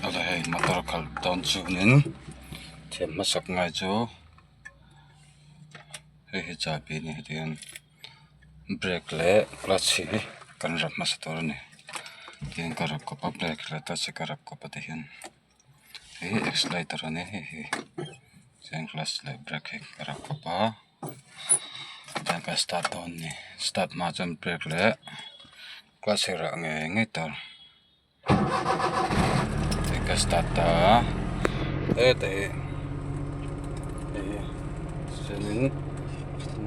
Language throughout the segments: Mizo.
Awle hei motor khalh dawn chuanin thiam hmasak ngai chu hei hi chahbi a ni heti hian brake leh clutch hi kan rap hmasa tur a ni tihian ka rap kawp a brake leh clutch hi ka rap kawp a tihian hei hi accelerator a ni hei hi chuan clutch leh brake hi ka rap kawp a tihian ka start dawn a ni start hma chuan brake leh clutch hi rah ngei ngei tur. Ka start ta a heta hi hei hi chuanin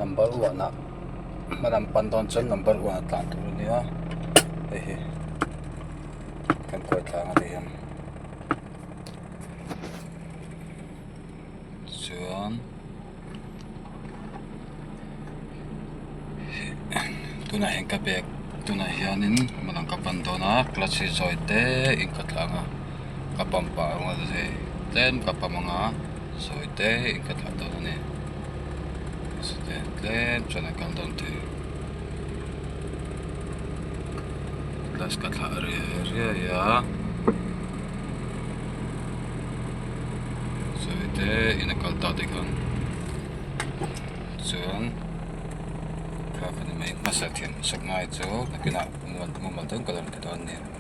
number one ah hma lam pan dawn chuan number one a tlan tur a nia hei hi kan kuai tlang a tihian chuan tunah hian ka bag tunah hianin hma lam ka pan dawn a clutch hi zawi te in ka tlang a ka pump pah ang a hei tlem ka pump ang a zawi te in ka thlah dawn a ni tlem chuan a kal dawn thei clutch ka thlah riai riai a. Sawi te in a kal ta te khan chuan kha ka ni mai hmasa thiam hmasak ngai chu nakinah mumal deuhin ka lo ti dawn a ni.